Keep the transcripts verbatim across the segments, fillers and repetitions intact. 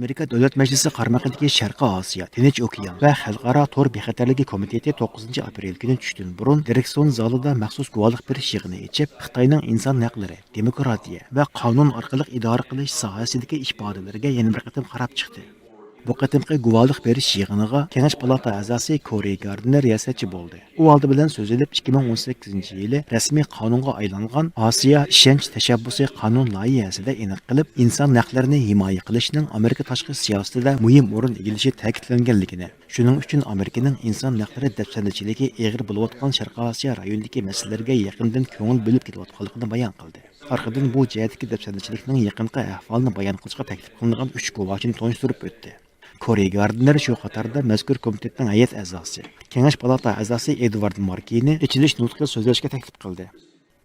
ئامېرىكا دۆلەت مەجلىسى قارمىقىدىكى شەرقىي ئاسىيا، تىنچ ئوكيان ۋە خەلقئارا تور بىخەتەرلىكى كومىتېتى توققۇزىنچى ئاپرېل كۈنى چۈشتىن بۇرۇن دىرېكسىيون زالىدا مەخسۇس گۇۋاھلىق بېرىش يىغىنى ئېچىپ، خىتاينىڭ ئىنسان ھەقلىرى، دېموكراتىيە ۋە قانۇن ئارقىلىق ئىدارە قىلىش ساھەسىدىكى ئىپادىلىرىگە يەنە بىر قېتىم قاراپ چىقتى. بۇ قېتىمقى گۇۋاھلىق بېرىش يىغىنىغا كېڭەش پالاتا ئەزاسى كورى گاردنېر رىياسەتچى بولدى. ئۇ ئالدى بىلەن سۆز ئېلىپ، ئىككى مىڭ ئون سەككىزىنچى يىلى رەسمىي قانۇنغا ئايلانغان ئاسىيا ئىشەنچ تەشەببۇسى قانۇن لايىھەسىدە ئېنىق قىلىپ، ئىنسان ھەقلىرىنى ھىمايە قىلىشنىڭ ئامېرىكا تاشقى سىياسىتىدە مۇھىم ئورۇن ئىگىلىشى تەكىتلەنگەنلىكىنى، شۇنىڭ ئۈچۈن ئامېرىكىنىڭ ئىنسان ھەقلىرى دەپسەندىچىلىكى ئېغىر بولۇۋاتقان شەرقىي ئاسىيا رايونىدىكى مەسىلىلەرگە يېقىندىن كۆڭۈل بۆلۈپ كېلىۋاتقانلىقىنى بايان قىلدى. ئارقىدىن بۇ جەھەتتىكى دەپسەندىچىلىكنىڭ يېقىنقى ئەھۋالىنى بايان قىلىشقا تەكلىپ قىلىنغان ئۈچ گۇۋاھچىنى تونۇشتۇرۇپ ئۆتتى. كورى گاردنېر شۇ قاتاردا مەزكۇر كومىتېتنىڭ ھەيئەت ئەزاسى، كېڭەش پالاتا ئەزاسى ئېدۋارد ماركىنى ئېچىلىش نۇتقى سۆزلەشكە تەكلىپ قىلدى.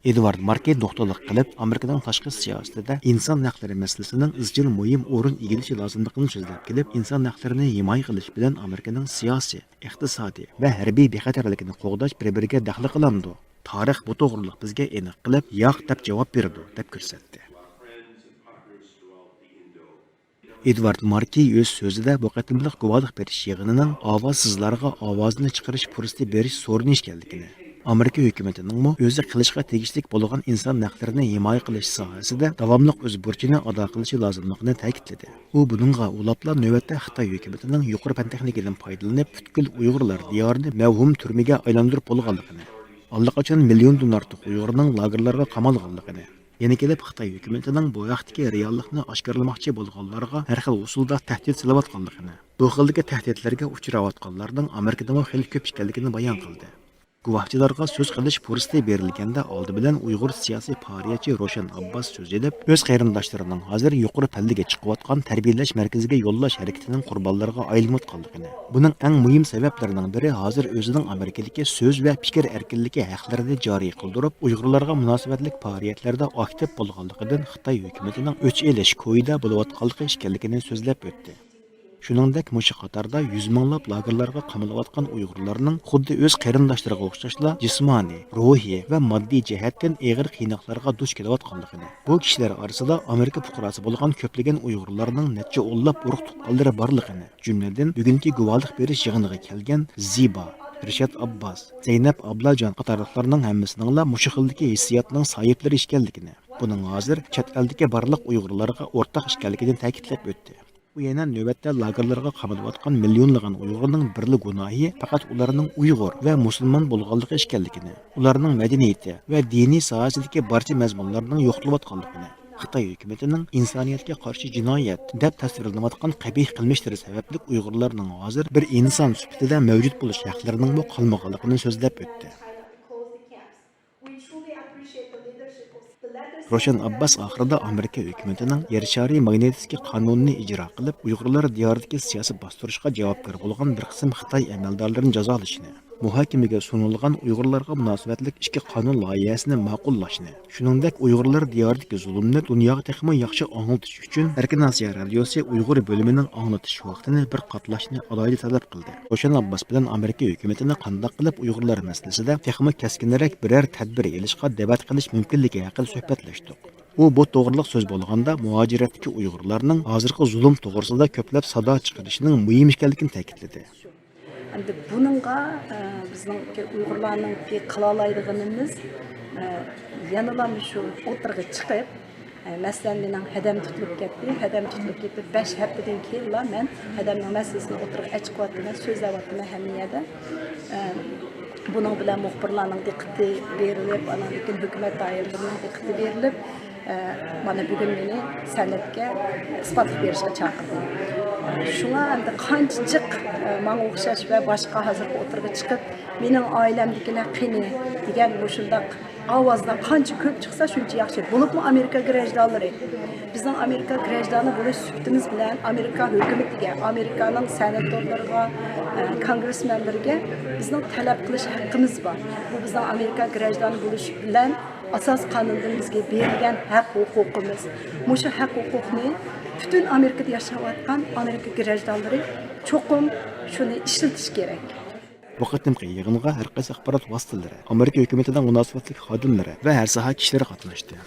ئېدۋارد ماركى نۇقتىلىق قىلىپ، ئامېرىكىنىڭ تاشقى سىياسىتىدە ئىنسان ھەقلىرى مەسىلىسىنىڭ ئىزچىل مۇھىم ئورۇن ئىگىلىشى لازىملىقىنى سۆزلەپ كېلىپ، ئىنسان ھەقلىرىنى ھىمايە قىلىش بىلەن ئامېرىكىنىڭ سىياسىي، ئىقتىسادىي ۋە ھەربىي بىخەتەرلىكىنى قوغداش بىر-بىرىگە دەخلى قىلامدۇ؟ تارىخ بۇ توغرىلىق بىزگە ئېنىق قىلىپ، ياق دەپ جاۋاب بېرىدۇ، دەپ كۆرسەتتى. ئېدۋارد ماركېي ئۆز سۆزىدە بۇ قېتىملىق گۇۋاھلىق بېرىش يىغىنىنىڭ ئاۋازسىزلارغا ئاۋازىنى چىقىرىش پۇرسىتى بېرىش سورۇنى ئىكەنلىكىنى، ئامېرىكا ھۆكۈمىتىنىڭمۇ ئۆزى قىلىشقا تېگىشلىك بولغان ئىنسان ھەقلىرىنى ھىمايە قىلىش ساھەسىدە داۋاملىق ئۆز بۇرچىنى ئادا قىلىشى لازىملىقىنى تەكىتلىدى. ئۇ بۇنىڭغا ئۇلاپلا نۆۋەتتە خىتاي ھۆكۈمىتىنىڭ يۇقىرى پەن تېخنىكىدىن پايدىلىنىپ، پۈتكۈل ئۇيغۇرلار دىيارىنى مەۋھۇم تۈرمىگە ئايلاندۇرۇپ بولغانلىقىنى، ئاللىقاچان مىليوندىن ئارتۇق ئۇيغۇرنىڭ لاگېرلارغا قامالغانلىقىنى، يەنە كېلىپ خىتاي ھۆكۈمىتىنىڭ بۇ ھەقتىكى رېئاللىقنى ئاشكارىلىماقچى بولغانلارغا ھەر خىل ئۇسۇلدا تەھدىت سېلىۋاتقانلىقىنى، بۇ خىلدىكى تەھدىتلەرگە ئۇچراۋاتقانلارنىڭ ئامېرىكىدىمۇ خېلى كۆپ ئىكەنلىكىنى بايان قىلدى. گۇۋاھچىلارغا سۆز قىلىش پۇرسىتى بېرىلگەندە، ئالدى بىلەن ئۇيغۇر سىياسىي پائالىيەتچى روشەن ئابباس سۆز ئېلىپ، ئۆز قېرىنداشلىرىنىڭ ھازىر يۇقىرى پەللىگە چىقىۋاتقان تەربىيەلەش مەركىزىگە يوللاش ھەرىكىتىنىڭ قۇربانلىرىغا ئايلىنىۋاتقانلىقىنى، بۇنىڭ ئەڭ مۇھىم سەۋەبلىرىنىڭ بىرى ھازىر ئۆزىنىڭ ئامېرىكىدىكى سۆز ۋە پىكىر ئەركىنلىكى ھەقلىرىنى جارى قىلدۇرۇپ، ئۇيغۇرلارغا مۇناسىۋەتلىك پائالىيەتلەردە ئاكتىپ بولغانلىقىدىن خىتاي ھۆكۈمىتىنىڭ ئۆچ ئېلىش كويىدا بولۇۋاتقانلىقى ئىكەنلىكىنى سۆزلەپ ئۆتتى. شۇنىڭدەك مۇشۇ قاتاردا يۈز مىڭلاپ لاگېرلارغا قامىلىۋاتقان ئۇيغۇرلارنىڭ خۇددى ئۆز قېرىنداشلىرىغا ئوخشاشلا جىسمانىي، روھىي ۋە ماددىي جەھەتتىن ئېغىر قىيناقلارغا دۇچ كېلىۋاتقانلىقىنى، بۇ كىشىلەر ئارىسىدا ئامېرىكا پۇقراسى بولغان كۆپلىگەن ئۇيغۇرلارنىڭ نەچچە ئونلاپ ئۇرۇق تۇغقانلىرى بارلىقىنى، جۈملىدىن بۈگۈنكى گۇۋاھلىق بېرىش يىغىنىغا كەلگەن زىبا، رىشات ئابباس، زەينەپ ئابلاجان قاتارلىقلارنىڭ ھەممىسىنىڭلا مۇشۇ خىلدىكى ھېسسىياتنىڭ ساھىبلىرى ئىكەنلىكىنى، بۇنىڭ ھازىر چەت ئەلدىكى بارلىق ئۇيغۇرلارغا ئورتاق ئىكەنلىكىنى تەكىتلەپ ئۆتتى. ئۇ يەنە نۆۋەتتە لاگېرلارغا قامىلىۋاتقان مىليونلىغان ئۇيغۇرنىڭ بىرلا گۇناھى پەقەت ئۇلارنىڭ ئۇيغۇر ۋە مۇسۇلمان بولغانلىقى ئىكەنلىكىنى، ئۇلارنىڭ مەدەنىيىتى ۋە دىنىي ساھەسىدىكى بارچە مەزمۇنلارنىڭ يوقىتىلىۋاتقانلىقىنى، خىتاي ھۆكۈمىتىنىڭ ئىنسانىيەتكە قارشى جىنايەت دەپ تەسۋىرلىنىۋاتقان قەبىھ قىلمىشلىرى سەۋەبلىك ئۇيغۇرلارنىڭ ھازىر بىر ئىنسان سۈپىتىدە مەۋجۇت بولۇش ھەقلىرىنىڭمۇ قالمىغانلىقىنى سۆزلەپ ئۆتتى. روشەن ئابباس ئاخىرىدا ئامېرىكا ھۆكۈمىتىنىڭ يەر شارى ماگنىتسكىي قانۇنىنى ئىجرا قىلىپ، ئۇيغۇرلار دىيارىدىكى سىياسىي باستۇرۇشقا جاۋابكار بولغان بىر قىسىم خىتاي ئەمەلدارلىرىنى جازالىشىنى، مۇھاكىمىگە سۇنۇلغان ئۇيغۇرلارغا مۇناسىۋەتلىك ئىككى قانۇن لايىھەسىنى ماقۇللاشنى، شۇنىڭدەك ئۇيغۇرلار دىيارىدىكى زۇلۇمنى دۇنياغا تېخىمۇ ياخشى ئاڭلىتىش ئۈچۈن ئەركىن ئاسىيا رادىيوسى ئۇيغۇر بۆلۈمىنىڭ ئاڭلىتىش ۋاقتىنى بىر قاتلاشنى ئالاھىدە تەلەپ قىلدى. روشەن ئابباس بىلەن ئامېرىكا ھۆكۈمىتىنى قانداق قىلىپ ئۇيغۇرلار مەسىلىسىدە تېخىمۇ كەسكىنرەك بىرەر تەدبىر ئېلىشقا دەۋەت قىلىش مۇمكىنلىكى ھەققىدە سۆھبەتلەشتۇق. ئۇ بۇ توغرىلىق سۆز بولغاندا، مۇھاجىرەتتىكى ئۇيغۇرلارنىڭ ھازىرقى زۇلۇم توغرىسىدا كۆپلەپ سادا چىقىرىشىنىڭ مۇھىم ئىكەنلىكىنى تەكىتلىدى. ئەمدى بۇنىڭغا، ئە، بىزنىڭكى ئۇيغۇرلارنىڭكى قىلالايدىغىنىمىز، ئە، يەنىلا مۇشۇ ئوتتۇرىغا چىقىپ، ئە، مەسىلەن، مېنىڭ ھەدەم تۇتۇلۇپ كەتتى. ھەدەم تۇتۇلۇپ كېتىپ، بەش ھەپتىدىن كېيىنلا مەن ھەدەمنىڭ مەسىلىسىنى ئوتتۇرىغا ئەچىقىۋاتىمەن، سۆزلەۋاتىمەن ھەممە يەردە. ئە، بۇنىڭ بىلەن مۇخبىرلارنىڭ دىققىتى بېرىلىپ، ئاندىن كېيىن ھۆكۈمەت دائىرىلىرىنىڭ دىققىتى بېرىلىپ، ئە، مانا بۈگۈن مېنى سەنئەتكە ئىسپاتلىق بېرىشقا چاقىردى. شۇڭا ئەمدى قانچە جىق، ئە، ماڭا ئوخشاش ۋە باشقا ھازىرقى ئوتتۇرىغا چىقىپ، مېنىڭ ئائىلەمدىكىلەر قېنى دېگەن مۇشۇنداق ئاۋازلار قانچە كۆپ چىقسا، شۇنچە ياخشى. بولۇپمۇ ئامېرىكا گىرەجدانلىرى. بىزنىڭ ئامېرىكا گىرەجدانى بولۇش سۈپىتىمىز بىلەن ئامېرىكا ھۆكۈمىتىگە، ئامېرىكانىڭ سېناتورلىرىغا، ئە، كونگرېسمېنلىرىگە بىزنىڭ تەلەپ قىلىش ھەققىمىز بار. بۇ بىزنىڭ ئامېرىكا گىرەجدانى بولۇش بىلەن ئاساسىي قانۇندىن بىزگە بېرىلگەن ھەق ھوقۇقىمىز. مۇشۇ ھەق ھوقۇقنى پۈتۈن ئامېرىكىدا ياشاۋاتقان ئامېرىكا گىرەجدانلىرى چوقۇم شۇنى ئىشلىتىشى كېرەك. بۇ قېتىمقى يىغىنغا ھەر قايسى ئاخبارات ۋاسىتىلىرى، ئامېرىكا ھۆكۈمىتىنىڭ مۇناسىۋەتلىك خادىملىرى ۋە ھەر ساھە كىشىلىرى قاتناشتى.